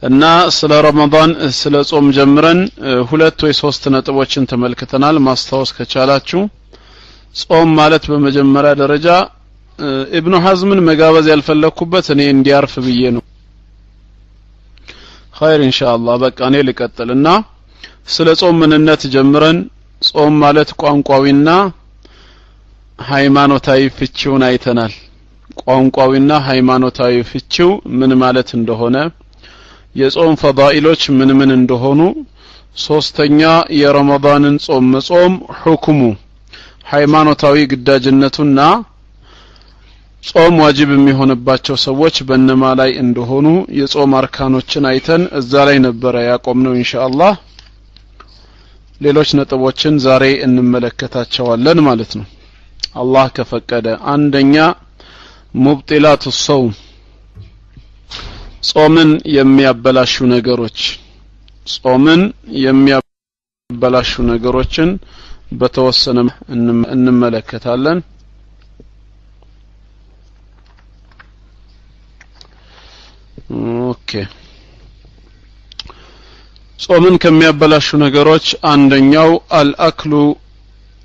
እና ስለ ረመዳን ስለ ጾም ጀምረን ሁለት ወይ ሶስት ነጥቦችን ተመልክተናል። ማስታወስ ከቻላችሁ ጾም ማለት በመጀመሪያ ደረጃ ኢብኑ ሐዝምን መጋበዝ ያልፈለኩበት እኔ እንዲያርፍ ብዬ ነው። ኸይር ኢንሻአላህ በቃ እኔ ልቀጥልና ስለ ጾም ምንነት ጀምረን ጾም ማለት ቋንቋዊና ሃይማኖታዊ ፍቺውን አይተናል። ቋንቋዊና ሃይማኖታዊ ፍቺው ምን ማለት እንደሆነ፣ የጾም ፈዳኢሎች ምን ምን እንደሆኑ፣ ሶስተኛ የረመዳንን ጾም መጾም ሁክሙ ሃይማኖታዊ ግዳጅነቱና ጾም ዋጅብ የሚሆንባቸው ሰዎች በእነማ ላይ እንደሆኑ የጾም አርካኖችን አይተን እዛ ላይ ነበረ ያቆምነው። ኢንሻአላህ ሌሎች ነጥቦችን ዛሬ እንመለከታቸዋለን ማለት ነው አላህ ከፈቀደ። አንደኛ ሙብጢላቱ ሰውም ጾምን የሚያበላሹ ነገሮች፣ ጾምን የሚያበላሹ ነገሮችን በተወሰነ እንመለከታለን። okay ጾምን ከሚያበላሹ ነገሮች አንደኛው الأكل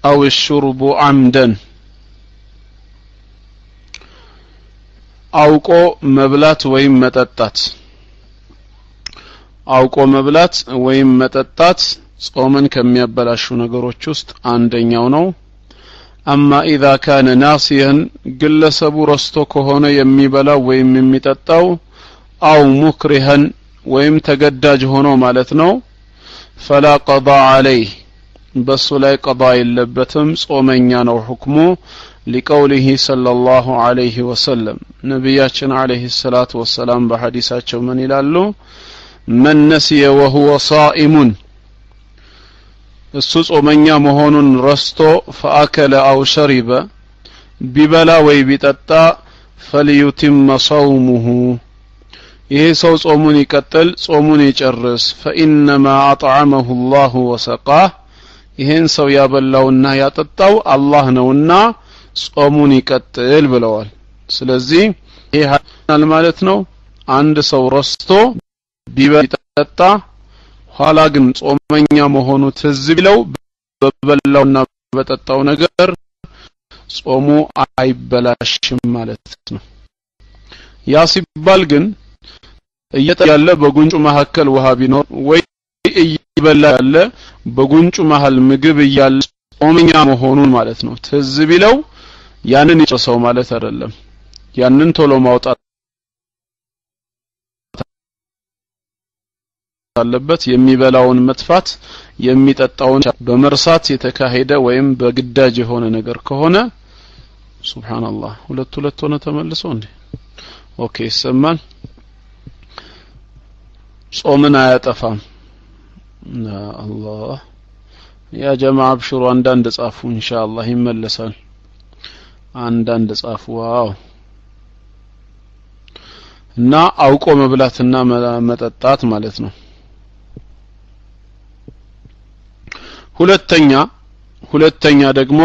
أو الشرب عمدا አውቆ መብላት ወይም መጠጣት። አውቆ መብላት ወይም መጠጣት ጾምን ከሚያበላሹ ነገሮች ውስጥ አንደኛው ነው። أما إذا كان ناسيا ግለሰቡ ረስቶ ከሆነ የሚበላው ወይም የሚጠጣው أو مكرها ወይም ተገዳጅ ሆኖ ማለት ነው፣ فلا قضاء عليه በሱ ላይ ቀዳ የለበትም፣ ጾመኛ ነው ሁክሙ። لقوله صلى الله عليه وسلم ነቢያችን عليه الصلاة والسلام በሐዲሳቸው ምን ይላሉ? من نسي وهو صائم እሱ ጾመኛ መሆኑን ረስቶ فأكل أو شرب ቢበላ ወይ ቢጠጣ فليتم صومه ይሄ ሰው ጾሙን ይቀጥል፣ ጾሙን ይጨርስ። فإنما أطعمه الله وسقاه ይሄን ሰው ያበላውና ያጠጣው አላህ ነውና ጾሙን ይቀጥል ብለዋል። ስለዚህ ይሄ ማለት ነው አንድ ሰው ረስቶ ቢበላ ቢጠጣ ኋላ ግን ጾመኛ መሆኑ ትዝ ቢለው በበላውና በጠጣው ነገር ጾሙ አይበላሽም ማለት ነው። ያ ሲባል ግን እየጠጣ ያለ በጉንጩ መካከል ውሃ ቢኖር ወይ እየበላ ያለ በጉንጩ መሃል ምግብ እያለ ጾመኛ መሆኑን ማለት ነው ትዝ ቢለው ያንን ይጨርሰው ማለት አይደለም። ያንን ቶሎ ማውጣት አለበት። የሚበላውን መጥፋት የሚጠጣውን በመርሳት የተካሄደ ወይም በግዳጅ የሆነ ነገር ከሆነ ሱብሃንአላህ ሁለት ሁለት ሆነ ተመልሶ እንዴ okay ይሰማል። ጾምን አያጠፋም። አላህ ያ ጀማዓ አብሽሩ፣ አንዳንድ ጻፉ ኢንሻአላህ ይመለሳል። አንዳንድ ጻፉ። wow እና አውቆ መብላትና መጠጣት ማለት ነው። ሁለተኛ ደግሞ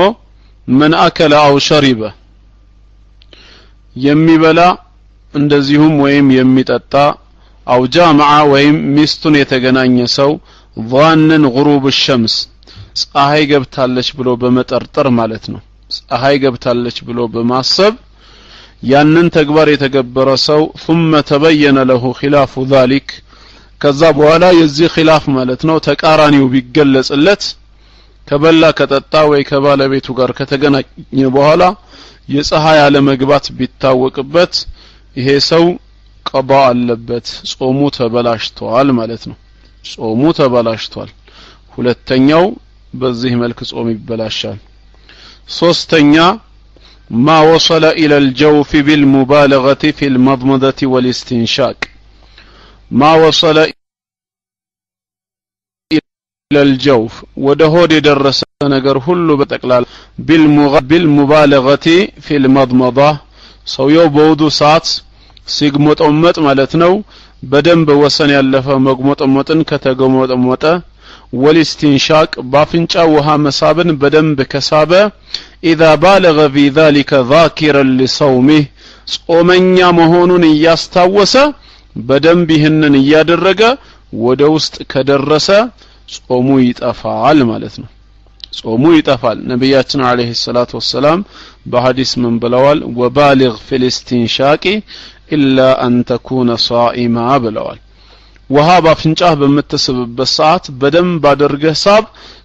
من أكل أو شرب የሚበላ እንደዚሁም ወይም የሚጠጣ أو جامع ወይም ሚስቱን የተገናኘ ሰው ظانا غروب الشمس ፀሐይ ገብታለች ብሎ በመጠርጠር ማለት ነው። ፀሐይ ገብታለች ብሎ በማሰብ ያንን ተግባር የተገበረ ሰው ثم تبين له خلاف ذلك ከዛ በኋላ የዚህ ኺላፍ ማለት ነው ተቃራኒው ቢገለጽለት ከበላ ከጠጣ ወይ ከባለቤቱ ጋር ከተገናኘ በኋላ የፀሐይ አለመግባት ቢታወቅበት ይሄ ሰው ቀዳ አለበት፣ ጾሙ ተበላሽቷል ማለት ነው። ጾሙ ተበላሽቷል። ሁለተኛው በዚህ መልክ ጾም ይበላሻል። ሶስተኛ ما وصل إلى الجوف بالمبالغة في المضمضة والاستنشاق ما وصل إلى الجوف ወደ ሆድ የደረሰ ነገር ሁሉ በጠቅላላ بالمبالغة في المضمضة ሰውየው በውዱ ሰዓት ሲግሞጠመጥ ማለት ነው በደንብ ወሰን ያለፈ መግሞጠመጥን ከተገሞጠመጠ والاستنشاق ባፍንጫ ውሃ መሳብን በደንብ ከሳበ إذا بالغ في ذلك ذاكرا لصومه ጾመኛ መሆኑን እያስታወሰ በደንብ ይህንን እያደረገ ወደ ውስጥ ከደረሰ ጾሙ ይጠፋል ማለት ነው። ጾሙ ይጠፋል። ነብያችን አለይሂ ሰላቱ ወሰላም በሐዲስ ምን ብለዋል? وبالغ في الاستنشاق إلا أن تكون صائما ብለዋል። ውሃ ባፍንጫህ በምትስብበት ሰዓት በደንብ አድርገህ ሳብ፣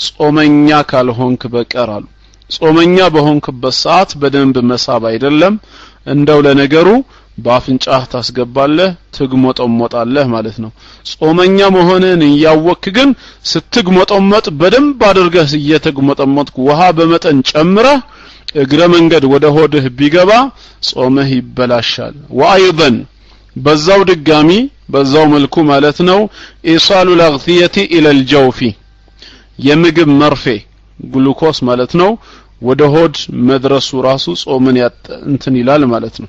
ጾመኛ ካልሆንክ በቀር አሉ። ጾመኛ በሆንክበት ሰዓት በደንብ መሳብ አይደለም፣ እንደው ለነገሩ ባፍንጫህ ታስገባለህ፣ ትግሞጠሞጣለህ ማለት ነው። ጾመኛ መሆንህን እያወቅክ ግን ስትግሞጠሞጥ በደንብ አድርገህ እየተግሞጠሞጥክ ውሃ በመጠን ጨምረህ እግረ መንገድ ወደ ሆድህ ቢገባ ጾምህ ይበላሻል። وأيضا በዛው ድጋሚ በዛው መልኩ ማለት ነው إيصال الأغذية إلى الجوف የምግብ መርፌ ግሉኮስ ማለት ነው ወደ ሆድ መድረሱ ራሱ ጾምን እንትን ይላል ማለት ነው፣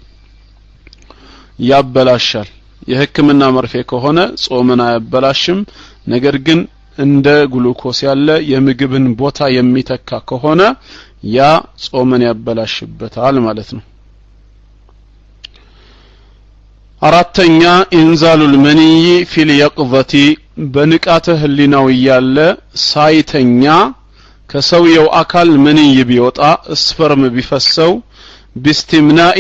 ያበላሻል። የህክምና መርፌ ከሆነ ጾምን አያበላሽም። ነገር ግን እንደ ግሉኮስ ያለ የምግብን ቦታ የሚተካ ከሆነ ያ ጾምን ያበላሽበታል ማለት ነው። አራተኛ إنزال المني في اليقظة በንቃተ ህሊናው እያለ ሳይተኛ ከሰውየው አካል መንይ ቢወጣ sperm ቢፈሰው باستمناء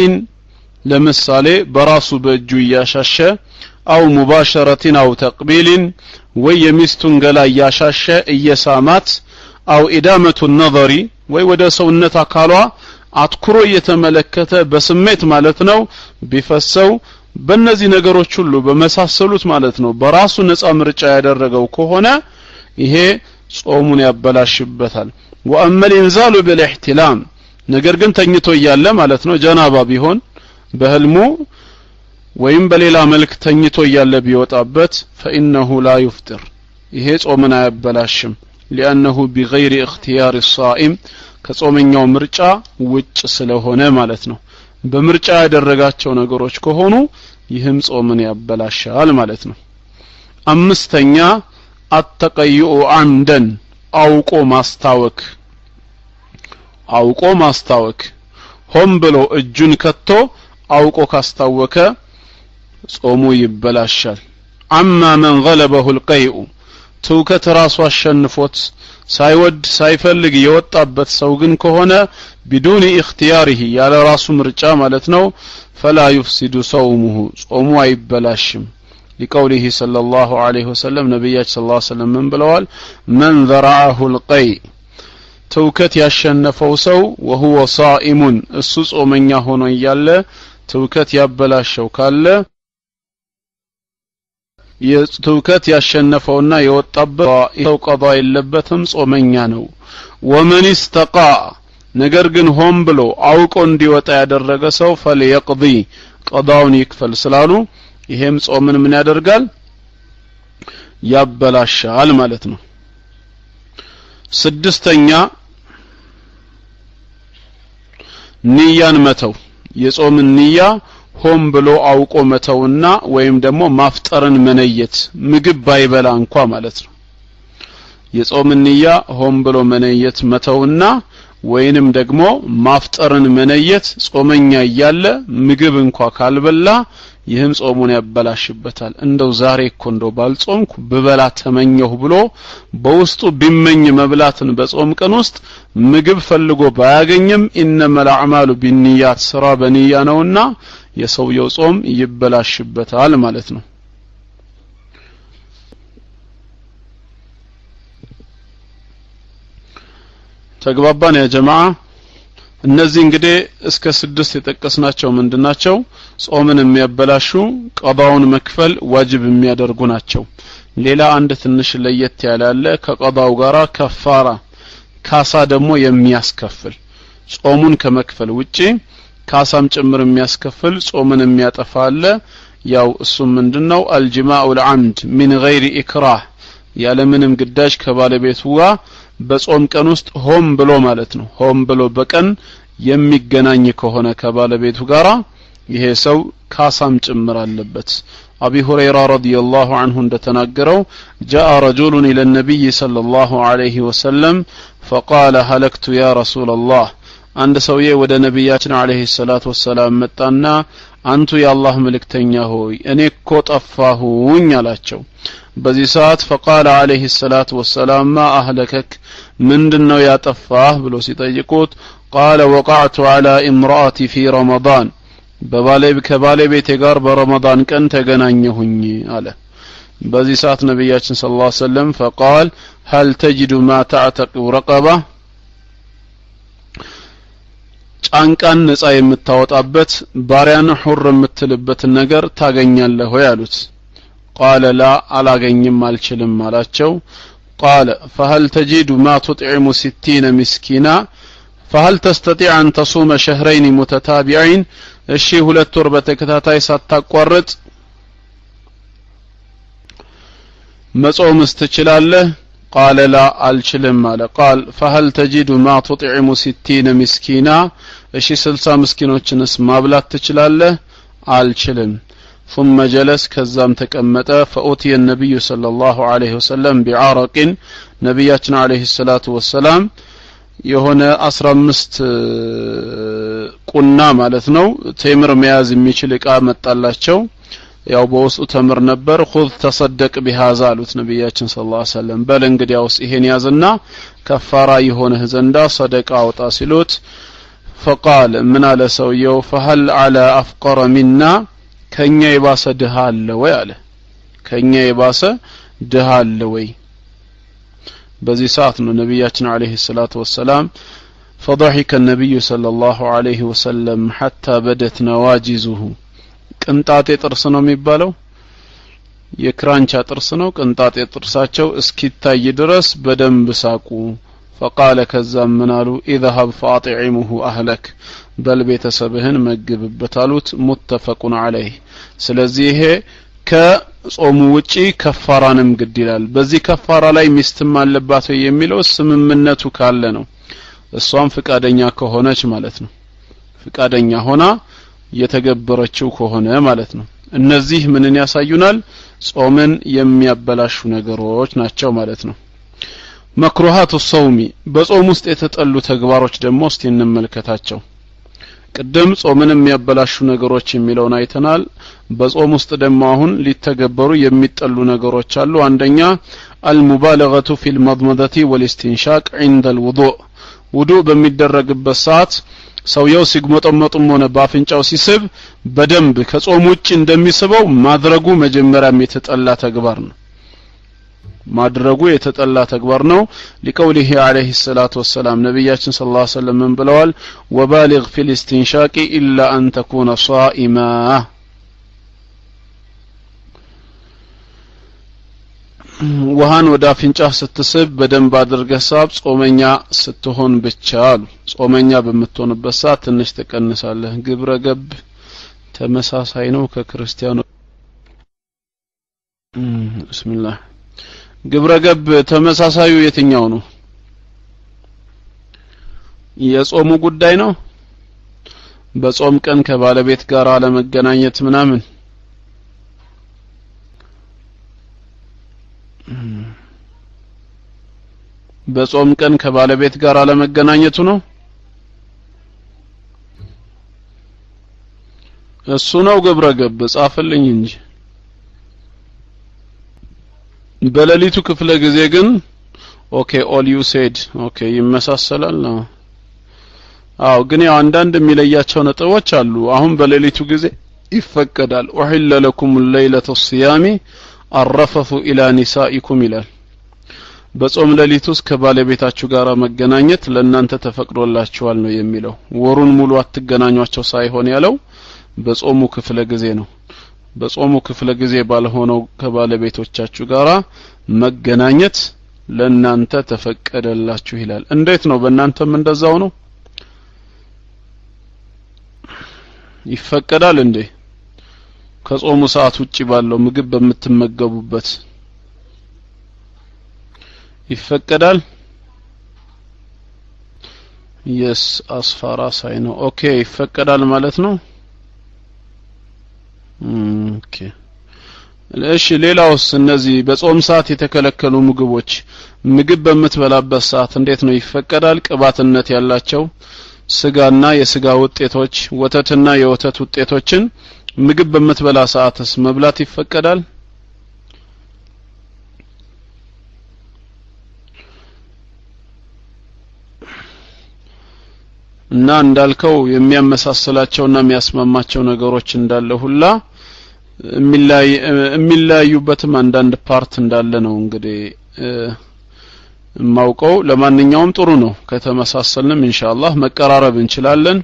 ለምሳሌ በራሱ በእጁ እያሻሸ أو مباشرة أو تقبيل ወይ የሚስቱን ገላ እያሻሸ እየሳማት أو إدامة النظر ወይ ወደ ሰውነት አካሏ አትኩሮ እየተመለከተ በስሜት ማለት ነው ቢፈሰው በእነዚህ ነገሮች ሁሉ በመሳሰሉት ማለት ነው በራሱ ነፃ ምርጫ ያደረገው ከሆነ ይሄ ጾሙን ያበላሽበታል። ወአመ الانزال بالاحتلام ነገር ግን ተኝቶ እያለ ማለት ነው ጀናባ ቢሆን በህልሙ ወይም በሌላ መልክ ተኝቶ እያለ ቢወጣበት فإنه لا يفطر ይሄ ጾምን አያበላሽም። لأنه بغير اختيار الصائم ከጾመኛው ምርጫ ውጭ ስለሆነ ማለት ነው። በምርጫ ያደረጋቸው ነገሮች ከሆኑ ይህም ጾምን ያበላሻል ማለት ነው። አምስተኛ አተቀይኡ አምደን አውቆ ማስታወክ፣ አውቆ ማስታወክ ሆን ብሎ እጁን ከቶ አውቆ ካስታወከ ጾሙ ይበላሻል። አማ መን ገለበሁ القيء ትውከት ራሱ አሸንፎት ሳይወድ ሳይፈልግ የወጣበት ሰው ግን ከሆነ بدون اختياره ያለ ራሱ ምርጫ ማለት ነው فلا يفسد صومه ጾሙ አይበላሽም። لقوله صلى الله عليه وسلم ነብያችን صلى الله عليه وسلم ምን ብለዋል? من ذرعه القيء ትውከት ያሸነፈው ሰው وهو صائم እሱ ጾመኛ ሆኖ እያለ ትውከት ያበላሸው ካለ የትውከት ያሸነፈውና የወጣበት ሰው ቀዳ የለበትም፣ ጾመኛ ነው። ወመን استقاء ነገር ግን ሆን ብሎ አውቆ እንዲወጣ ያደረገ ሰው فليقضي ቀዳውን ይክፈል ስላሉ ይሄም ጾምን ምን ያደርጋል? ያበላሻል ማለት ነው። ስድስተኛ ንያን መተው፣ የጾምን ንያ ሆን ብሎ አውቆ መተውና ወይም ደግሞ ማፍጠርን መነየት ምግብ ባይበላ እንኳ ማለት ነው። የጾምን ንያ ሆን ብሎ መነየት መተውና ወይንም ደግሞ ማፍጠርን መነየት ጾመኛ እያለ ምግብ እንኳ ካልበላ ይህም ጾሙን ያበላሽበታል። እንደው ዛሬ እኮ እንደው ባልጾምኩ ብበላ ተመኘሁ ብሎ በውስጡ ቢመኝ መብላትን በጾም ቀን ውስጥ ምግብ ፈልጎ ባያገኝም إنما الأعمال بالنيات ስራ በንያ ነውና የሰውየው ጾም ይበላሽበታል ማለት ነው። ተግባባን ያ ጀማዓ? እነዚህ እንግዲህ እስከ 6 የጠቀስናቸው ምንድናቸው? ጾምን የሚያበላሹ ቀዳውን መክፈል ዋጅብ የሚያደርጉ ናቸው። ሌላ አንድ ትንሽ ለየት ያለ አለ፣ ከቀዳው ጋራ ከፋራ ካሳ ደግሞ የሚያስከፍል ጾሙን ከመክፈል ውጪ ካሳም ጭምር የሚያስከፍል ጾምን የሚያጠፋ አለ። ያው እሱም ምንድነው? الجماع العمد من غير إكراه ያለምንም ግዳጅ ከባለቤቱ ጋር በጾም ቀን ውስጥ ሆን ብሎ ማለት ነው ሆን ብሎ በቀን የሚገናኝ ከሆነ ከባለቤቱ ጋራ ይሄ ሰው ካሳም ጭምር አለበት። አቢ ሁረይራ رضي الله عنه እንደተናገረው جاء رجل إلى النبي صلى الله عليه وسلم فقال هلكت يا رسول الله አንድ ሰውዬ ወደ ነብያችን አለይሂ ሰላቱ ወሰላም መጣና አንቱ የአላህ መልእክተኛ ሆይ እኔ እኮ ጠፋሁኝ አላቸው። በዚህ ሰዓት فقال عليه الصلاة والسلام ما أهلكك ምንድነው ያጠፋህ ብሎ ሲጠይቁት قال وقعت على امرأتي في رمضان ከባለቤቴ ጋር በረመዳን ቀን ተገናኘሁኝ አለ። በዚህ ሰዓት ነብያችን ሰለላሁ ዐለይሂ ወሰለም فقال هل تجد ما تعتق رقبة ጫንቃን ነፃ የምታወጣበት ባሪያን ሑር የምትልበት ነገር ታገኛለህ ወይ አሉት። قال لا አላገኝም አልችልም አላቸው። قال فهل تجد ما تطعم 60 مسكينا فهل تستطيع أن تصوم شهرين متتابعين እሺ ሁለት ወር በተከታታይ ሳታቋርጥ መጾምስ ትችላለህ? قال لا አልችልም አለ። قال فهل تجد ما تطعم 60 مسكينا እሺ 60 ምስኪኖችንስ ማብላት ትችላለህ? አልችልም። ثم جلس ከዛም ተቀመጠ። فأتي النبي صلى الله عليه وسلم بعرق ነብያችን عليه الصلاة والسلام የሆነ 15 ቁና ማለት ነው ቴምር መያዝ የሚችል እቃ መጣላቸው። ያው በውስጡ ተምር ነበር። خذ تصدق بهذا አሉት ነብያችን ሰለላሁ ዐለይሂ ወሰለም። በል እንግዲያውስ ይሄን ያዝና ከፋራ የሆነህ ዘንዳ ሰደቃ አውጣ ሲሉት فقال ምን አለ ሰውየው فهل على افقر منا ከኛ የባሰ ድሃ አለ ወይ አለ። ከኛ የባሰ ድሃ አለ ወይ? በዚህ ሰዓት ነው ነብያችን አለይሂ ሰላቱ ወሰላም فضحك النبي صلى الله عليه وسلم حتى بدت نواجزه ቅንጣጤ ጥርስ ነው የሚባለው የክራንቻ ጥርስ ነው። ቅንጣጤ ጥርሳቸው እስኪታይ ድረስ በደንብ ሳቁ። فقال ከዛም ምን አሉ اذهب فاطعمه اهلك በል ቤተሰብህን መግብበት አሉት። متفق عليه። ስለዚህ ይሄ ከጾሙ ውጪ ከፋራንም ግድ ይላል። በዚህ ከፋራ ላይ ሚስትም አለባት ወይ የሚለው ስምምነቱ ካለ ነው። እሷም ፍቃደኛ ከሆነች ማለት ነው። ፍቃደኛ ሆና የተገበረችው ከሆነ ማለት ነው። እነዚህ ምንን ያሳዩናል? ጾምን የሚያበላሹ ነገሮች ናቸው ማለት ነው። መክሩሃቱ ሶውሚ በጾም ውስጥ የተጠሉ ተግባሮች ደግሞ እስቲ እንመልከታቸው። ቅድም ጾምን የሚያበላሹ ነገሮች የሚለውን አይተናል። በጾም ውስጥ ደግሞ አሁን ሊተገበሩ የሚጠሉ ነገሮች አሉ። አንደኛ المبالغة في المضمضة والاستنشاق عند الوضوء ውዱእ በሚደረግበት ሰዓት ሰውየው ሲግመጠመጥም ሆነ ባፍንጫው ሲስብ በደንብ ከጾም ውጭ እንደሚስበው ማድረጉ መጀመሪያም የተጠላ ተግባር ነው። ማድረጉ የተጠላ ተግባር ነው። لقوله عليه الصلاة والسلام ነብያችን صلى الله عليه وسلم ምን ብለዋል? وبالغ في الاستنشاق إلا أن تكون صائما ውሃን ወደ አፍንጫህ ስትስብ በደንብ አድርገህ ሳብ፣ ጾመኛ ስትሆን ብቻ አሉ። ጾመኛ በምትሆንበት ሰዓት ትንሽ ትቀንሳለህ። ግብረ ገብ ተመሳሳይ ነው ከክርስቲያኑ። ብስሚላህ ግብረ ገብ ተመሳሳዩ የትኛው ነው? የጾሙ ጉዳይ ነው። በጾም ቀን ከባለቤት ጋር አለመገናኘት ምናምን በጾም ቀን ከባለቤት ጋር አለመገናኘቱ ነው። እሱ ነው ግብረ ገብ። ጻፍልኝ እንጂ። በሌሊቱ ክፍለ ጊዜ ግን okay all you said okay ይመሳሰላል ነው። አዎ ግን ያው አንዳንድ የሚለያቸው ነጥቦች አሉ። አሁን በሌሊቱ ጊዜ ይፈቀዳል። أحل لكم ليلة الصيام الرفث إلى نسائكم ይላል። በጾም ሌሊት ውስጥ ከባለቤታችሁ ጋር መገናኘት ለእናንተ ተፈቅዶላችኋል ነው የሚለው። ወሩን ሙሉ አትገናኟቸው ሳይሆን ያለው በጾሙ ክፍለ ጊዜ ነው። በጾሙ ክፍለ ጊዜ ባልሆነው ከባለቤቶቻችሁ ጋር መገናኘት ለእናንተ ተፈቀደላችሁ ይላል። እንዴት ነው? በእናንተም እንደዛው ነው? ይፈቀዳል እንዴ? ከጾሙ ሰዓት ውጪ ባለው ምግብ በምትመገቡበት ይፈቀዳል? yes አስፋራ ሳይ ነው። okay ይፈቀዳል ማለት ነው። okay እሺ ሌላውስ እነዚህ በጾም ሰዓት የተከለከሉ ምግቦች ምግብ በምትበላበት ሰዓት እንዴት ነው ይፈቀዳል? ቅባትነት ያላቸው ስጋና የስጋ ውጤቶች፣ ወተትና የወተት ውጤቶችን ምግብ በምትበላ ሰዓትስ መብላት ይፈቀዳል? እና እንዳልከው የሚያመሳስላቸውና የሚያስማማቸው ነገሮች እንዳለ ሁላ የሚለያዩበትም አንዳንድ part እንዳለ ነው እንግዲህ የማውቀው። ለማንኛውም ጥሩ ነው ከተመሳሰልንም ኢንሻአላህ መቀራረብ እንችላለን፣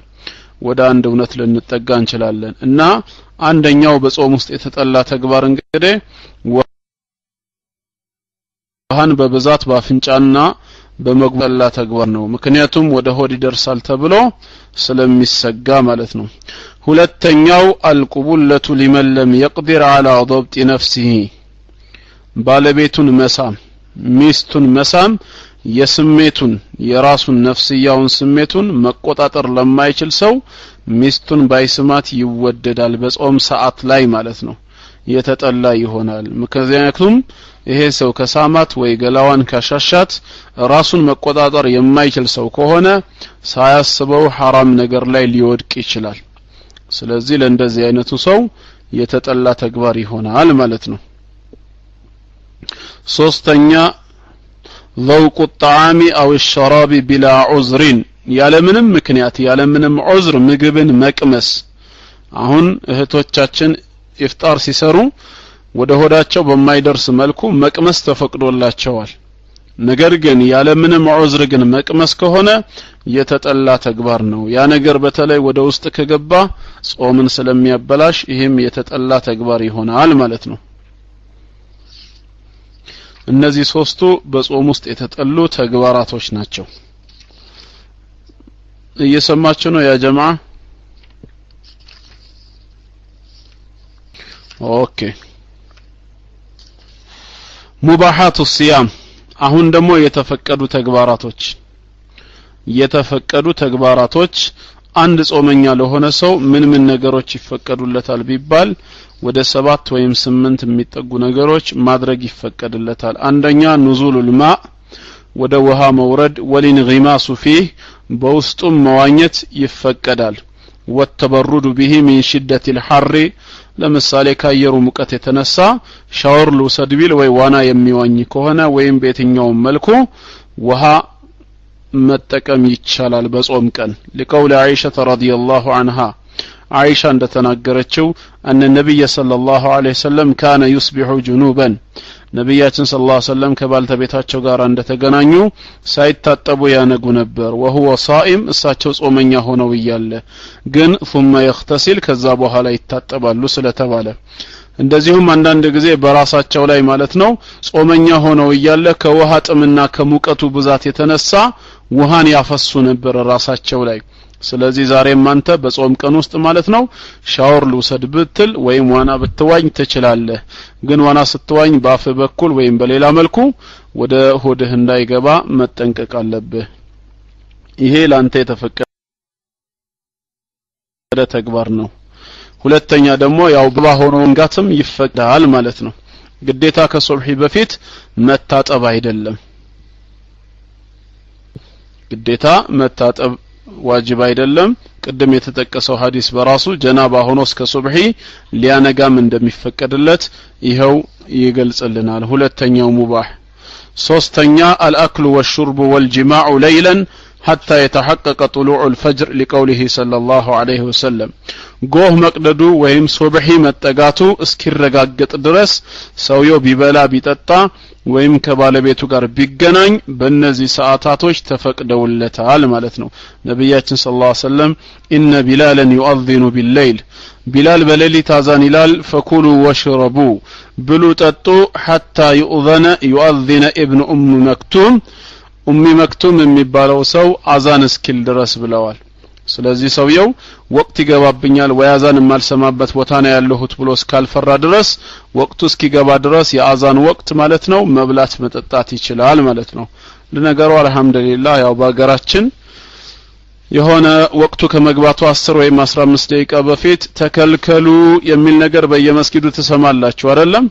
ወደ አንድ እውነት ልንጠጋ እንችላለን። እና አንደኛው በጾም ውስጥ የተጠላ ተግባር እንግዲህ ውሃን በብዛት በአፍንጫና በመጉላላ ተግባር ነው። ምክንያቱም ወደ ሆድ ይደርሳል ተብሎ ስለሚሰጋ ማለት ነው። ሁለተኛው አልቁቡለቱ ሊመን ለም የቅዲር ዐላ ضبط ነፍሲሂ፣ ባለቤቱን መሳም፣ ሚስቱን መሳም የስሜቱን የራሱን ነፍስያውን ስሜቱን መቆጣጠር ለማይችል ሰው ሚስቱን ባይስማት ይወደዳል፣ በጾም ሰዓት ላይ ማለት ነው። የተጠላ ይሆናል። ምክንያቱም ይሄ ሰው ከሳማት ወይ ገላዋን ካሻሻት ራሱን መቆጣጠር የማይችል ሰው ከሆነ ሳያስበው ሐራም ነገር ላይ ሊወድቅ ይችላል። ስለዚህ ለእንደዚህ አይነቱ ሰው የተጠላ ተግባር ይሆናል ማለት ነው። ሶስተኛ ذوق الطعام أو الشراب بلا عذر፣ ያለምንም ምክንያት ያለምንም ዑዝር ምግብን መቅመስ። አሁን እህቶቻችን ኢፍጣር ሲሰሩ ወደ ሆዳቸው በማይደርስ መልኩ መቅመስ ተፈቅዶላቸዋል። ነገር ግን ያለምንም ዑዝር ግን መቅመስ ከሆነ የተጠላ ተግባር ነው። ያ ነገር በተለይ ወደ ውስጥ ከገባ ጾምን ስለሚያበላሽ ይህም የተጠላ ተግባር ይሆናል ማለት ነው። እነዚህ ሶስቱ በጾም ውስጥ የተጠሉ ተግባራቶች ናቸው። እየሰማችሁ ነው ያ ጀማዓ? okay። مباحات الصيام፣ አሁን ደግሞ የተፈቀዱ ተግባራቶች። የተፈቀዱ ተግባራቶች አንድ ጾመኛ ለሆነ ሰው ምን ምን ነገሮች ይፈቀዱለታል ቢባል ወደ 7 ወይም 8 የሚጠጉ ነገሮች ማድረግ ይፈቀድለታል። አንደኛ نزول الماء፣ ወደ ውሃ መውረድ፣ والانغماس فيه፣ በውስጡም መዋኘት ይፈቀዳል። والتبرد به من شدة الحر፣ ለምሳሌ ከአየሩ ሙቀት የተነሳ ሻወር ልውሰድ ቢል ወይ ዋና የሚዋኝ ከሆነ ወይም በየትኛውም መልኩ ውሃ መጠቀም ይቻላል በጾም ቀን። لقول عائشة رضي الله عنها፣ አይሻ እንደተናገረችው أن النبي صلى الله عليه وسلم كان يصبح جنوبا፣ ነብያችን صلى الله عليه وسلم ከባልተቤታቸው ጋር እንደተገናኙ ሳይታጠቡ ያነጉ ነበር። وهو صائم፣ እሳቸው ጾመኛ ሆነው እያለ ግን ثم يغتسل፣ ከዛ በኋላ ይታጠባሉ ስለተባለ። እንደዚሁም አንዳንድ ጊዜ በራሳቸው ላይ ማለት ነው ጾመኛ ሆነው እያለ ከውሃ ጥምና ከሙቀቱ ብዛት የተነሳ ውሃን ያፈሱ ነበር ራሳቸው ላይ። ስለዚህ ዛሬም አንተ በጾም ቀን ውስጥ ማለት ነው ሻወር ልውሰድ ብትል ወይም ዋና ብትዋኝ ትችላለህ። ግን ዋና ስትዋኝ ባፍ በኩል ወይም በሌላ መልኩ ወደ ሆድህ እንዳይገባ መጠንቀቅ አለብህ። ይሄ ላንተ የተፈቀደ ተግባር ነው። ሁለተኛ ደግሞ ያው ብባ ሆኖ መንጋትም ይፈቀዳል ማለት ነው። ግዴታ ከሱብሂ በፊት መታጠብ አይደለም፣ ግዴታ መታጠብ ዋጅብ አይደለም። ቅድም የተጠቀሰው ሐዲስ በራሱ ጀናባ ሆኖ እስከ ሱብሂ ሊያነጋም እንደሚፈቀድለት ይኸው ይገልጽልናል። ሁለተኛው ሙባህ። ሶስተኛ الأكل والشرب والجماع ليلا حتى يتحقق طلوع الفجر لقوله صلى الله عليه وسلم፣ ጎህ መቅደዱ ወይም ሱብሂ መጠጋቱ እስኪረጋገጥ ድረስ ሰውየው ቢበላ ቢጠጣ ወይም ከባለቤቱ ጋር ቢገናኝ በእነዚህ ሰዓታቶች ተፈቅደውለታል ማለት ነው። ነብያችን صلى الله عليه وسلم إن بلالا يؤذن بالليل፣ ቢላል በሌሊት አዛን ይላል፣ فكلوا واشربوا፣ ብሉ ጠጡ፣ حتى يؤذن ابن أم مكتوم፣ ኡሚ መክቱም የሚባለው ሰው አዛን እስኪል ድረስ ብለዋል። ስለዚህ ሰውየው ወቅት ይገባብኛል ወይ አዛን የማልሰማበት ቦታ ነው ያለሁት ብሎ እስካልፈራ ድረስ ወቅቱ እስኪገባ ድረስ የአዛን ወቅት ማለት ነው መብላት መጠጣት ይችላል ማለት ነው። ለነገሩ አልহামዱሊላህ ያው በሀገራችን የሆነ ወቅቱ ከመግባቱ 10 ወይም 15 ደቂቃ በፊት ተከልከሉ የሚል ነገር በየመስጊዱ ትሰማላችሁ አይደለም?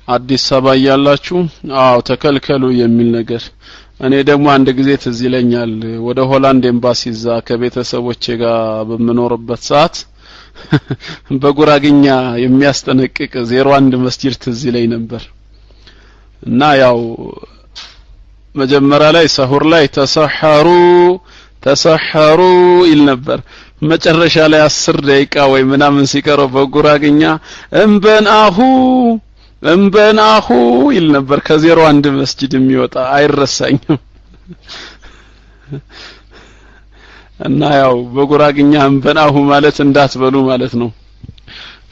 አዲስ አበባ ያላችሁ አዎ ተከልከሉ የሚል ነገር። እኔ ደግሞ አንድ ጊዜ ትዝ ይለኛል ወደ ሆላንድ ኤምባሲ እዛ ከቤተሰቦቼ ጋር በምኖርበት ሰዓት በጉራግኛ የሚያስጠነቅቅ 01 መስጂድ ትዝ ይለኝ ነበር። እና ያው መጀመሪያ ላይ ሰሁር ላይ ተሰሐሩ ተሰሐሩ ይል ነበር። መጨረሻ ላይ 10 ደቂቃ ወይ ምናምን ሲቀረው በጉራግኛ እንበናሁ እንበናሁ ይል ነበር። ከ01 መስጂድ የሚወጣ አይረሳኝም። እና ያው በጉራግኛ እንበናሁ ማለት እንዳትበሉ ማለት ነው።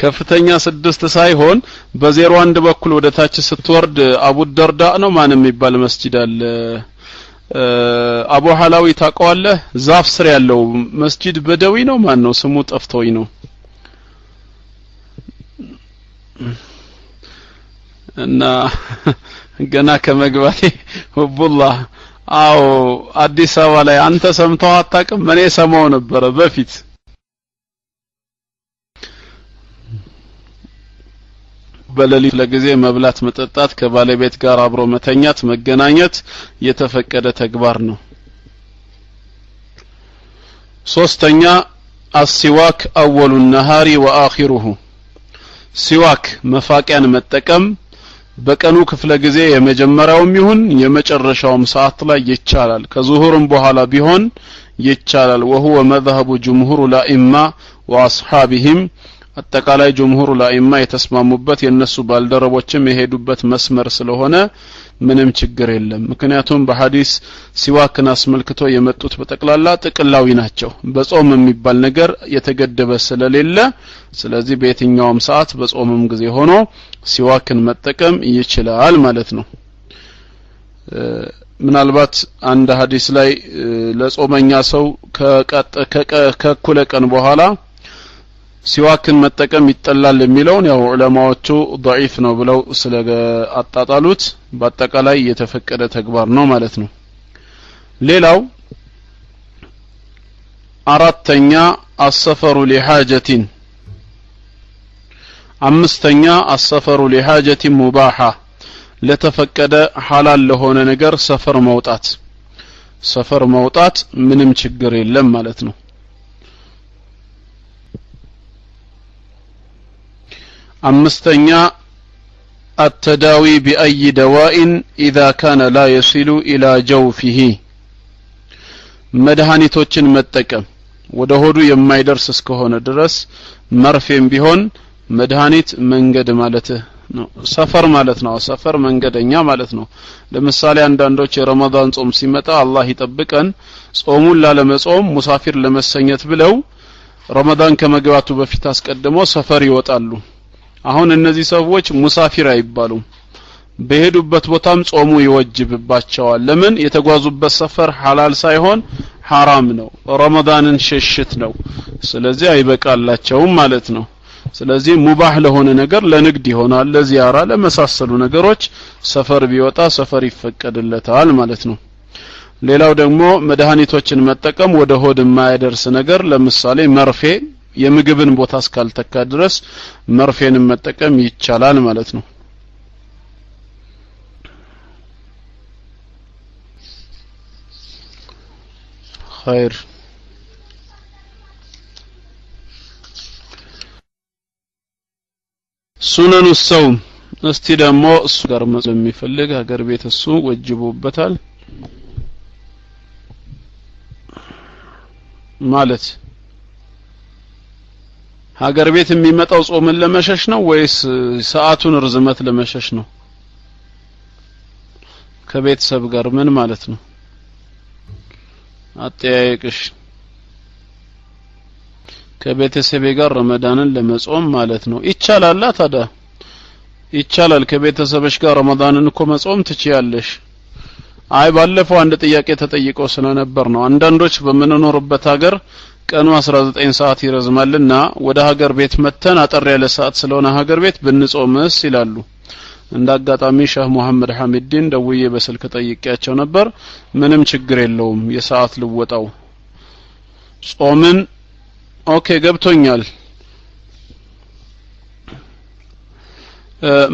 ከፍተኛ 6 ሳይሆን በ01 በኩል ወደ ታች ስትወርድ አቡ ደርዳ ነው ማን የሚባል መስጂድ አለ። አቡ ሐላዊ ታውቀዋለህ? ዛፍ ስር ያለው መስጂድ በደዊ ነው ማን ነው ስሙ ጠፍቶኝ ነው። እና ገና ከመግባቴ ወቡላህ አዎ አዲስ አበባ ላይ አንተ ሰምተው አታውቅም? እኔ ሰማው ነበር በፊት። በሌሊት ለጊዜ መብላት መጠጣት ከባለቤት ጋር አብሮ መተኛት መገናኘት የተፈቀደ ተግባር ነው። ሶስተኛ السواك اول النهار واخره ሲዋክ መፋቂያን መጠቀም በቀኑ ክፍለ ጊዜ የመጀመሪያውም ይሁን የመጨረሻውም ሰዓት ላይ ይቻላል። ከዙሁርም በኋላ ቢሆን ይቻላል። وهو مذهب جمهور الائمه واصحابهم አጠቃላይ ጅምሁር ላኢማ የተስማሙበት የነሱ ባልደረቦችም የሄዱበት መስመር ስለሆነ ምንም ችግር የለም። ምክንያቱም በሐዲስ ሲዋክን አስመልክቶ የመጡት በጠቅላላ ጥቅላዊ ናቸው። በጾም የሚባል ነገር የተገደበ ስለሌለ ስለዚህ በየትኛውም ሰዓት በጾምም ጊዜ ሆኖ ሲዋክን መጠቀም ይችላል ማለት ነው። ምናልባት አንድ ሐዲስ ላይ ለጾመኛ ሰው ከእኩለ ቀን በኋላ ሲዋክን መጠቀም ይጠላል የሚለውን ያው ዑለማዎቹ ضعيف ነው ብለው ስለአጣጣሉት በአጠቃላይ የተፈቀደ ተግባር ነው ማለት ነው። ሌላው አራተኛ السفر لحاجة አምስተኛ السفر لحاجة مباحة ለተፈቀደ ሐላል ለሆነ ነገር ሰፈር መውጣት ሰፈር መውጣት ምንም ችግር የለም ማለት ነው። አምስተኛ التداوي بأي دواء إذا كان لا يصل إلى جوفه መድኃኒቶችን መጠቀም ወደ ሆዱ የማይደርስ እስከሆነ ድረስ መርፌም ቢሆን መድኃኒት መንገድ ማለት ነው። ሰፈር ማለት ነው። ሰፈር መንገደኛ ማለት ነው። ለምሳሌ አንዳንዶች የረመዳን ጾም ሲመጣ አላህ ይጠብቀን ጾሙን ላለመጾም ሙሳፊር ለመሰኘት ብለው ረመዳን ከመግባቱ በፊት አስቀድሞ ሰፈር ይወጣሉ። አሁን እነዚህ ሰዎች ሙሳፊር አይባሉም። በሄዱበት ቦታም ጾሙ ይወጅብባቸዋል። ለምን? የተጓዙበት ሰፈር ሐላል ሳይሆን ሐራም ነው። ረመዳንን ሽሽት ነው። ስለዚህ አይበቃላቸውም ማለት ነው። ስለዚህ ሙባህ ለሆነ ነገር ለንግድ ይሆናል፣ ለዚያራ ለመሳሰሉ ነገሮች ሰፈር ቢወጣ ሰፈር ይፈቀድለታል ማለት ነው። ሌላው ደግሞ መድኃኒቶችን መጠቀም ወደ ሆድ የማያደርስ ነገር ለምሳሌ መርፌ የምግብን ቦታ እስካልተካ ድረስ መርፌን መጠቀም ይቻላል ማለት ነው። ኸይር ሱነኑ ሰውም እስቲ ደግሞ እሱ ጋር የሚፈልግ ሀገር ቤት እሱ ወጅቦበታል ማለት ሀገር ቤት የሚመጣው ጾምን ለመሸሽ ነው ወይስ ሰዓቱን ርዝመት ለመሸሽ ነው? ከቤተሰብ ጋር ምን ማለት ነው አጠያየቅሽ? ከቤተሰቤ ጋር ረመዳንን ለመጾም ማለት ነው። ይቻላል ታዲያ ይቻላል። ከቤተሰብሽ ጋር ረመዳንን እኮ መጾም ትችያለሽ። አይ ባለፈው አንድ ጥያቄ ተጠይቆ ስለነበር ነው። አንዳንዶች በምንኖርበት ሀገር ቀኑ 19 ሰዓት ይረዝማልና ወደ ሀገር ቤት መተን አጠር ያለ ሰዓት ስለሆነ ሀገር ቤት ብንጾምስ ይላሉ። እንዳጋጣሚ ሸህ መሐመድ ሐሚዲን ደውዬ በስልክ ጠይቄያቸው ነበር። ምንም ችግር የለውም የሰዓት ልወጣው ጾምን okay ገብቶኛል።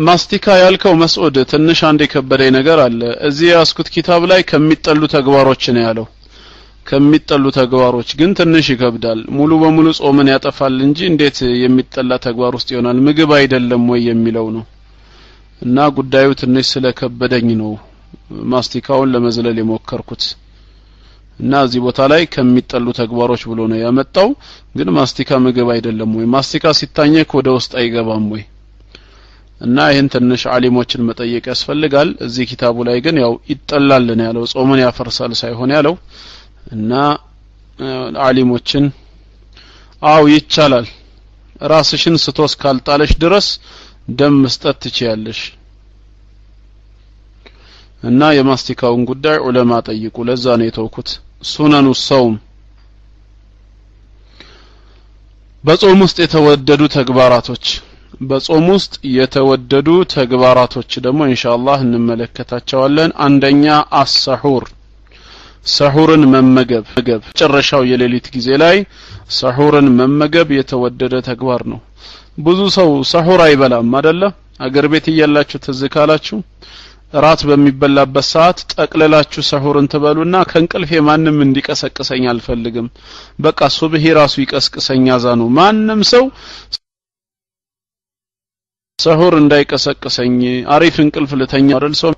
ማስቲካ ያልከው መስዑድ ትንሽ አንድ የከበደኝ ነገር አለ። እዚህ ያስኩት ኪታብ ላይ ከሚጠሉ ተግባሮች ነው ያለው። ከሚጠሉ ተግባሮች ግን ትንሽ ይከብዳል። ሙሉ በሙሉ ጾምን ያጠፋል እንጂ እንዴት የሚጠላ ተግባር ውስጥ ይሆናል? ምግብ አይደለም ወይ የሚለው ነው። እና ጉዳዩ ትንሽ ስለከበደኝ ነው ማስቲካውን ለመዝለል የሞከርኩት። እና እዚህ ቦታ ላይ ከሚጠሉ ተግባሮች ብሎ ነው ያመጣው። ግን ማስቲካ ምግብ አይደለም ወይ? ማስቲካ ሲታኘክ ወደ ውስጥ አይገባም ወይ? እና ይሄን ትንሽ ዓሊሞችን መጠየቅ ያስፈልጋል። እዚህ ኪታቡ ላይ ግን ያው ይጠላል ነው ያለው፣ ጾምን ያፈርሳል ሳይሆን ያለው። እና ዓሊሞችን አው ይቻላል፣ ራስሽን ስቶስ ካልጣለሽ ድረስ ደም መስጠት ትችያለሽ። እና የማስቲካውን ጉዳይ ዑለማ ጠይቁ። ለዛ ነው የተውኩት። ሱነኑ ሰውም በጾም ውስጥ የተወደዱ ተግባራቶች፣ በጾም ውስጥ የተወደዱ ተግባራቶች ደግሞ ኢንሻአላህ እንመለከታቸዋለን። አንደኛ አሰሁር፣ ሰሁርን መመገብ። መጨረሻው የሌሊት ጊዜ ላይ ሰሁርን መመገብ የተወደደ ተግባር ነው። ብዙ ሰው ሰሁር አይበላም አይደለ? አገር ቤት እያላችሁ ትዝ ካላችሁ ራት በሚበላበት ሰዓት ጠቅልላችሁ ሰሁርን ትበሉና ከእንቅልፌ ማንም እንዲቀሰቅሰኝ አልፈልግም፣ በቃ ሱብሂ ራሱ ይቀስቅሰኝ አዛኑ፣ ማንም ሰው ሰሁር እንዳይቀሰቅሰኝ አሪፍ እንቅልፍ ልተኛ አይደል ሰው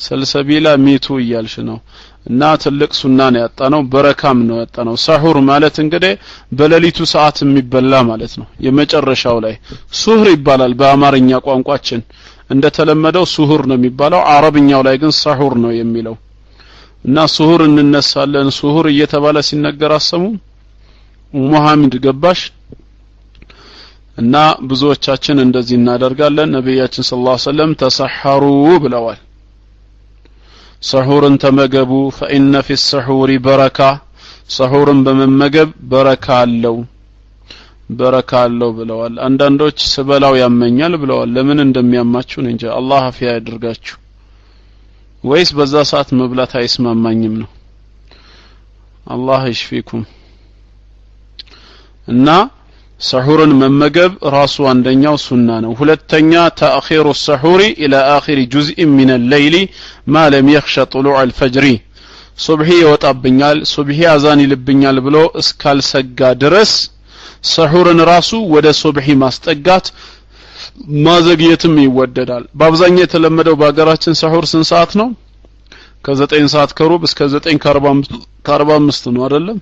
ሰልሰቢላ ሚቱ እያልሽ ነው። እና ትልቅ ሱና ነው ያጣነው፣ በረካም ነው ያጣነው። ሰሁር ማለት እንግዲህ በሌሊቱ ሰዓት የሚበላ ማለት ነው። የመጨረሻው ላይ ሱህር ይባላል በአማርኛ ቋንቋችን እንደተለመደው ሱሁር ነው የሚባለው፣ አረብኛው ላይ ግን ሰሁር ነው የሚለው። እና ሱሁር እንነሳለን ሱሁር እየተባለ ሲነገር አሰሙ ሙሐመድ ገባሽ? እና ብዙዎቻችን እንደዚህ እናደርጋለን። ነብያችን ሰለላሁ ዐለይሂ ወሰለም ተሰሐሩ ብለዋል። ሰሁርን ተመገቡ፣ فإن في السحور بركة፣ ሰሁርን በመመገብ በረካ አለው፣ በረካ አለው ብለዋል። አንዳንዶች ስበላው ያመኛል ብለዋል። ለምን እንደሚያማችሁ እንጃ፣ አላህ አፊያ ያድርጋችሁ። ወይስ በዛ ሰዓት መብላት አይስማማኝም ነው? አላህ ይሽፊኩም። እና ሰሁርን መመገብ ራሱ አንደኛው ሱና ነው። ሁለተኛ ተአኺሩ السحور الى اخر جزء من الليل ما لم يخش طلوع الفجر፣ ሱብሂ ይወጣብኛል ሱብሂ አዛን ይልብኛል ብሎ እስካልሰጋ ድረስ ሰሁርን ራሱ ወደ ሱብሂ ማስጠጋት ማዘግየትም ይወደዳል። በአብዛኛው የተለመደው በሀገራችን ሰሁር ስንት ሰዓት ነው? ከ9 ሰዓት ከሩብ እስከ 9:45 ነው አይደለም?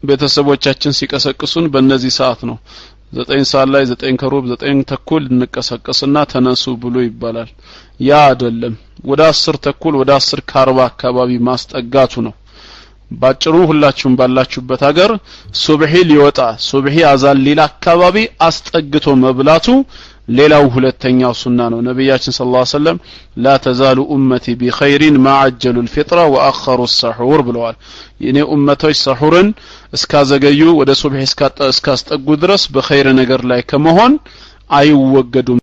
ቤተሰቦቻችን ሲቀሰቅሱን በእነዚህ ሰዓት ነው። 9 ሰዓት ላይ 9:15 9:30 እንቀሰቀስና ተነሱ ብሎ ይባላል። ያ አይደለም፣ ወደ 10:30 ወደ 10:40 አካባቢ ማስጠጋቱ ነው። ባጭሩ ሁላችሁም ባላችሁበት ሀገር ሱብሂ ሊወጣ ሱብሂ አዛን ሊል አካባቢ አስጠግቶ መብላቱ ሌላው ሁለተኛው ሱና ነው። ነብያችን ሰለላሁ ዐለይሂ ወሰለም لا تزال امتي بخير ما عجلوا الفطر واخروا السحور ብለዋል። የኔ ኡመቶች ሰሁርን እስካዘገዩ ወደ ሱብሂ እስካስጠጉ ድረስ በኸይር ነገር ላይ ከመሆን አይወገዱም።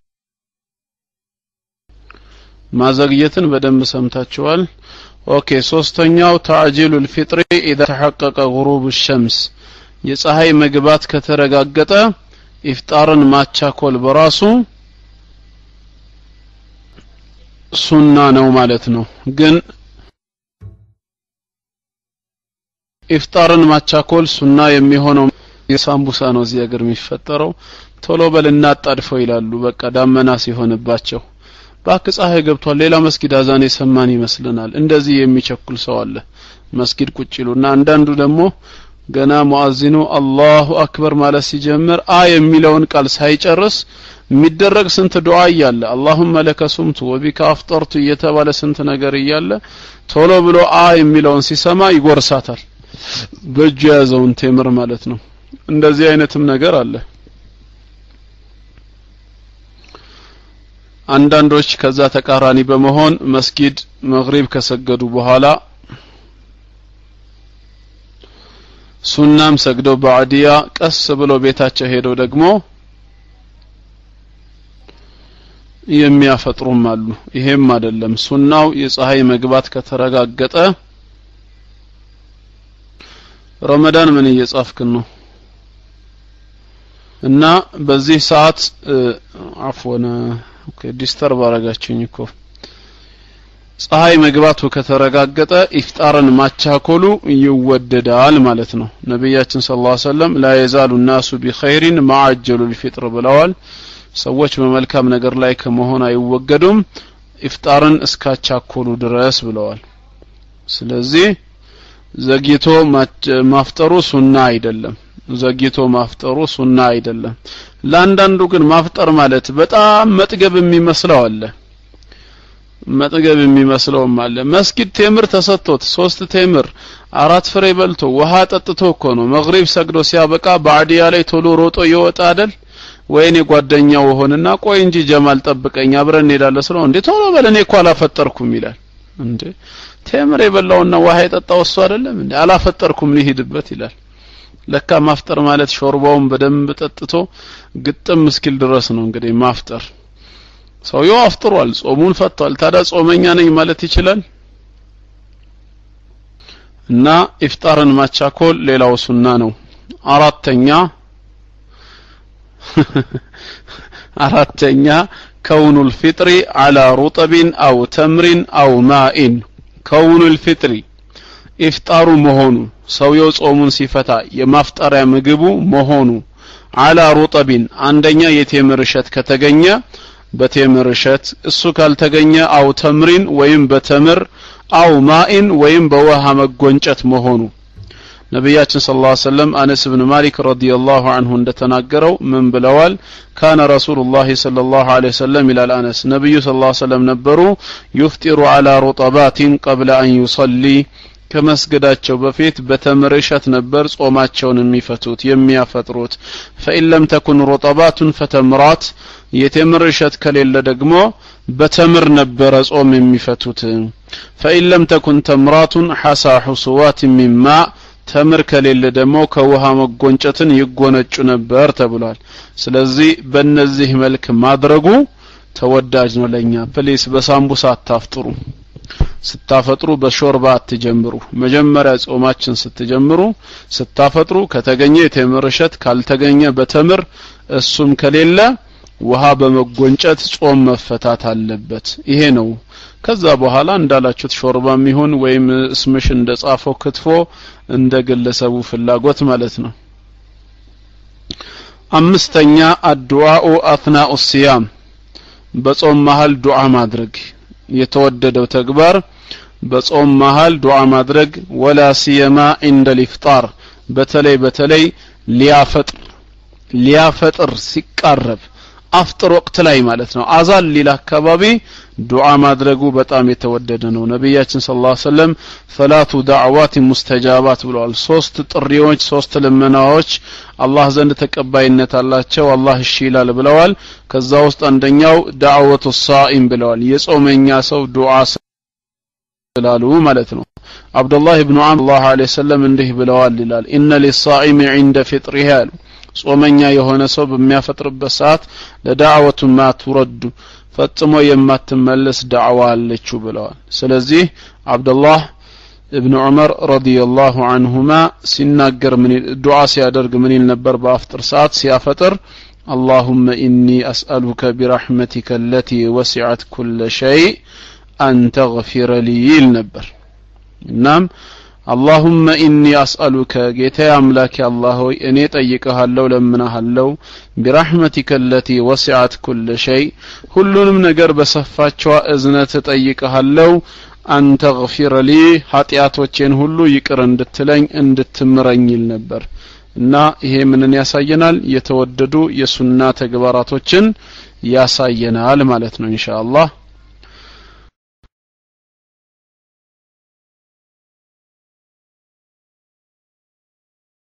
ማዘግየትን በደንብ ሰምታችኋል። okay፣ ሶስተኛው تعجيل الفطر اذا تحقق غروب الشمس፣ የፀሐይ መግባት ከተረጋገጠ ኢፍጣርን ማቻኮል በራሱ ሱና ነው ማለት ነው። ግን ኢፍጣርን ማቻኮል ሱና የሚሆነው የሳምቡሳ ነው እዚህ ሀገር የሚፈጠረው። ቶሎ በል እናጣድፈው ይላሉ። በቃ ዳመና ሲሆንባቸው ባክ ፀሐይ ገብቷል ሌላ መስጊድ አዛን የሰማን ይመስለናል። እንደዚህ የሚቸኩል ሰው አለ። መስጊድ ቁጭ ይሉና አንዳንዱ ደግሞ ገና ሙአዚኑ አላሁ አክበር ማለት ሲጀምር አ የሚለውን ቃል ሳይጨርስ የሚደረግ ስንት ዱዓ እያለ اللهم لك صمت وبك افطرت እየተባለ ስንት ነገር እያለ ቶሎ ብሎ አ የሚለውን ሲሰማ ይጎርሳታል፣ በእጁ የያዘውን ቴምር ማለት ነው። እንደዚህ አይነትም ነገር አለ። አንዳንዶች ከዛ ተቃራኒ በመሆን መስጊድ መግሪብ ከሰገዱ በኋላ ሱናም ሰግደው ባዕዲያ ቀስ ብሎ ቤታቸው ሄደው ደግሞ የሚያፈጥሩም አሉ። ይሄም አይደለም ሱናው። የፀሐይ መግባት ከተረጋገጠ ረመዳን ምን እየጻፍክ ነው? እና በዚህ ሰዓት عفوا okay disturb አረጋችሁኝ እኮ። ፀሐይ መግባቱ ከተረጋገጠ ኢፍጣርን ማቻኮሉ ይወደዳል ማለት ነው። ነብያችን صلى الله عليه وسلم لا يزال الناس بخير ما عجلوا الفطر ብለዋል። ሰዎች በመልካም ነገር ላይ ከመሆን አይወገዱም ኢፍጣርን እስካቻኮሉ ድረስ ብለዋል። ስለዚህ ዘግይቶ ማፍጠሩ ሱና አይደለም። ዘግይቶ ማፍጠሩ ሱና አይደለም። ለአንዳንዱ ግን ማፍጠር ማለት በጣም መጥገብ የሚመስለው አለ። መጥገብ የሚመስለውም አለ። መስጊድ ቴምር ተሰጥቶት 3 ቴምር 4 ፍሬ በልቶ ውሃ ጠጥቶ እኮ ነው መግሪብ ሰግዶ ሲያበቃ ባዕዲያ ላይ ቶሎ ሮጦ ይወጣ አይደል? ወይኔ ጓደኛው ሆነና ቆይ እንጂ ጀማል ጠብቀኝ አብረን እንሄዳለን ስለው እንዴ ቶሎ በል እኔ እኮ አላፈጠርኩም ይላል። እንዴ ቴምር የበላውና ውሃ የጠጣው እሱ አይደለም እንዴ? አላፈጠርኩም ልሂድበት ይላል። ለካ ማፍጠር ማለት ሾርባውን በደንብ ጠጥቶ ግጥም እስኪል ድረስ ነው እንግዲህ ማፍጠር። ሰውየው አፍጥሯል፣ ጾሙን ፈቷል። ታዲያ ጾመኛ ነኝ ማለት ይችላል? እና ኢፍጣርን ማቻኮል ሌላው ሱና ነው። አራተኛ كون الفطر على رطب أو تمر أو ماء። كون الفطر ኢፍጣሩ መሆኑ ሰውየው ጾሙን ሲፈታ የማፍጠሪያ ምግቡ መሆኑ على رطب አንደኛ የቴምር እሸት ከተገኘ በቴምር እሸት፣ እሱ ካልተገኘ أو تمر ወይም በተምር أو ماء ወይም በውሃ መጎንጨት መሆኑ። ነብያችን صلى الله عليه وسلم አነስ ብን ማሊክ رضي الله عنه እንደተናገረው ምን ብለዋል? كان رسول الله صلى الله عليه وسلم ይላል አነስ፣ ነብዩ صلى الله عليه وسلم ነበሩ يفطر على رطبات قبل أن يصلي ከመስገዳቸው በፊት በተምር እሸት ነበር ጾማቸውን የሚፈቱት የሚያፈጥሩት። فإن لم تكن رطبات فتمرات የቴምር እሸት ከሌለ ደግሞ በተምር ነበረ ጾም የሚፈቱት። فإن لم تكن تمرات حسا حصوات من ماء ተምር ከሌለ ደግሞ ከውሃ መጎንጨትን ይጎነጩ ነበር ተብሏል። ስለዚህ በእነዚህ መልክ ማድረጉ ተወዳጅ ነው ለኛ። please በሳምቡሳ አታፍጥሩ። ስታፈጥሩ በሾርባ አትጀምሩ። መጀመሪያ ጾማችን ስትጀምሩ ስታፈጥሩ ከተገኘ የቴምር እሸት ካልተገኘ በተምር እሱም ከሌለ ውሃ በመጎንጨት ጾም መፈታት አለበት። ይሄ ነው። ከዛ በኋላ እንዳላችሁት ሾርባም ይሁን ወይም እስምሽ እንደጻፈው ክትፎ እንደ ግለሰቡ ፍላጎት ማለት ነው። አምስተኛ አዱዓኡ አትናኡ ሲያም በጾም መሃል ዱዓ ማድረግ የተወደደው ተግባር በጾም መሃል ዱዓ ማድረግ። ወላ ሲየማ عند الافطار በተለይ በተለይ ሊያፈጥር ሲቃረብ አፍጥር ወቅት ላይ ማለት ነው። አዛን ሊል አካባቢ ዱዓ ማድረጉ በጣም የተወደደ ነው። ነብያችን صلى الله عليه وسلم ثلاث دعوات مستجابات ብለዋል። 3 ጥሪዎች 3 ልመናዎች አላህ ዘንድ ተቀባይነት አላቸው፣ አላህ እሺ ይላል ብለዋል። ከዛ ውስጥ አንደኛው دعوة الصائم ብለዋል፣ የጾመኛ ሰው ዱዓ ስላሉ ማለት ነው። አብዱላህ ኢብኑ ዐምር الله عليه وسلم እንዲህ ብለዋል ይላል إن للصائم عند فطره አሉ ጾመኛ የሆነ ሰው በሚያፈጥርበት ሰዓት ለዳዕወቱ ማ ትረዱ ፈጽሞ የማትመለስ ዳዕዋ አለችው ብለዋል። ስለዚህ አብዱላህ ኢብኑ ዑመር ረዲየላሁ ዐንሁማ ሲናገር ምን ዱዓ ሲያደርግ ምን ይል ነበር? በአፍጥር ሰዓት ሲያፈጥር اللهم إني أسألك برحمتك التي وسعت كل شيء أن تغفر لي ይል ነበር። እናም اللهم إني أسألك ጌታዬ አምላኬ አላህ ሆይ እኔ ጠይቅሃለሁ ለምንሃለሁ برحمتك التي وسعت كل شيء ሁሉንም ነገር በሰፋቸው እዝነት ጠይቅሃለሁ أن تغفر لي ኃጢአቶቼን ሁሉ ይቅር እንድትለኝ እንድትምረኝ ይል ነበር። እና ይሄ ምንን ያሳየናል? የተወደዱ የሱና ተግባራቶችን ያሳየናል ማለት ነው ኢንሻአላህ።